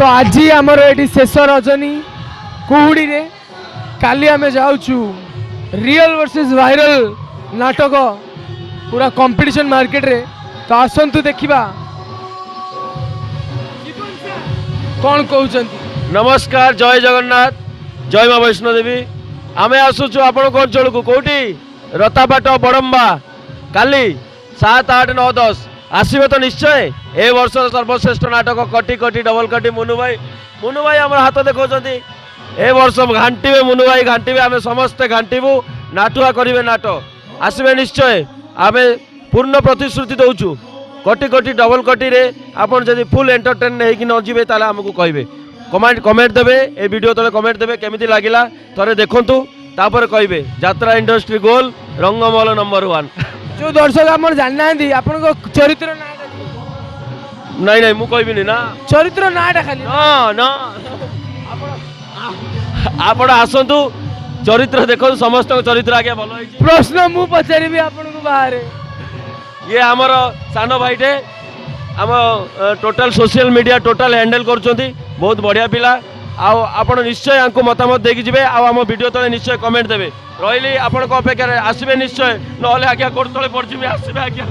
ତ ଆଜି ଆମର ଏଠି ଶେଷ ରଜନୀ କୁହୁଡ଼ିରେ। କାଲି ଆମେ ଯାଉଛୁ ରିଅଲ୍ ଭର୍ସେସ୍ ଭାଇରାଲ ନାଟକ ପୁରା କମ୍ପିଟିସନ୍ ମାର୍କେଟରେ। ତ ଆସନ୍ତୁ ଦେଖିବା କ'ଣ କହୁଛନ୍ତି। ନମସ୍କାର, ଜୟ ଜଗନ୍ନାଥ, ଜୟ ମା ବୈଷ୍ଣୋଦେବୀ। ଆମେ ଆସୁଛୁ ଆପଣଙ୍କ ଅଞ୍ଚଳକୁ। କେଉଁଠି? ରତାପାଟ, ବଡ଼ମ୍ବା। କାଲି 7, 8, 9, 10 ଆସିବେ ତ ନିଶ୍ଚୟ? ଏ ବର୍ଷର ସର୍ବଶ୍ରେଷ୍ଠ ନାଟକ କଟି କଟି ଡବଲ କଟି। ମୁନୁ ଭାଇ, ମୁନୁ ଭାଇ ଆମର ହାତ ଦେଖାଉଛନ୍ତି। ଏ ବର୍ଷ ଘାଣ୍ଟିବେ ମୁନୁ ଭାଇ, ଘାଣ୍ଟିବେ। ଆମେ ସମସ୍ତେ ଘାଣ୍ଟିବୁ, ନାଟୁଆ କରିବେ ନାଟ। ଆସିବେ ନିଶ୍ଚୟ। ଆମେ ପୂର୍ଣ୍ଣ ପ୍ରତିଶ୍ରୁତି ଦେଉଛୁ, କଟି କଟି ଡବଲ କଟିରେ ଆପଣ ଯଦି ଫୁଲ୍ ଏଣ୍ଟରଟେନ୍ ହେଇକି ନ ଯିବେ, ତାହେଲେ ଆମକୁ କହିବେ। କମେଣ୍ଟ ଦେବେ, ଏ ଭିଡ଼ିଓ ତଳେ କମେଣ୍ଟ ଦେବେ କେମିତି ଲାଗିଲା। ଥରେ ଦେଖନ୍ତୁ, ତାପରେ କହିବେ। ଯାତ୍ରା ଇଣ୍ଡଷ୍ଟ୍ରି ଗୋଲ, ରଙ୍ଗମହଲ ନମ୍ବର 1। ଯେଉଁ ଦର୍ଶକ ଆମର ଜାଣିନାହାନ୍ତି, ଆପଣଙ୍କ ଚରିତ୍ର ନାଁଟା? ନାଇଁ ନାଇଁ, ମୁଁ କହିବିନି ନା। ଚରିତ୍ର ନାଁଟା ଖାଲି। ନା ନା, ଆପଣ ଆସନ୍ତୁ, ଚରିତ୍ର ଦେଖନ୍ତୁ। ସମସ୍ତଙ୍କ ଚରିତ୍ର ଆଜ୍ଞା ଭଲ ହେଇଛି। ପ୍ରଶ୍ନ ମୁଁ ପଚାରିବି ଆପଣଙ୍କୁ ବାହାରେ। ଇଏ ଆମର ସାନ ଭାଇଟେ, ଆମ total social media total handle କରୁଛନ୍ତି। ବହୁତ ବଢ଼ିଆ ପିଲା। ଆଉ ଆପଣ ନିଶ୍ଚୟ ୟାଙ୍କୁ ମତାମତ ଦେଇକି ଯିବେ ଆଉ ଆମ ଭିଡ଼ିଓ ତଳେ ନିଶ୍ଚୟ କମେଣ୍ଟ ଦେବେ। ରହିଲି ଆପଣଙ୍କ ଅପେକ୍ଷାରେ। ଆସିବେ ନିଶ୍ଚୟ, ନହେଲେ ଆଜ୍ଞା ଗୋଡ଼ ତଳେ ପଡ଼ିଯିବେ। ଆସିବେ ଆଜ୍ଞା।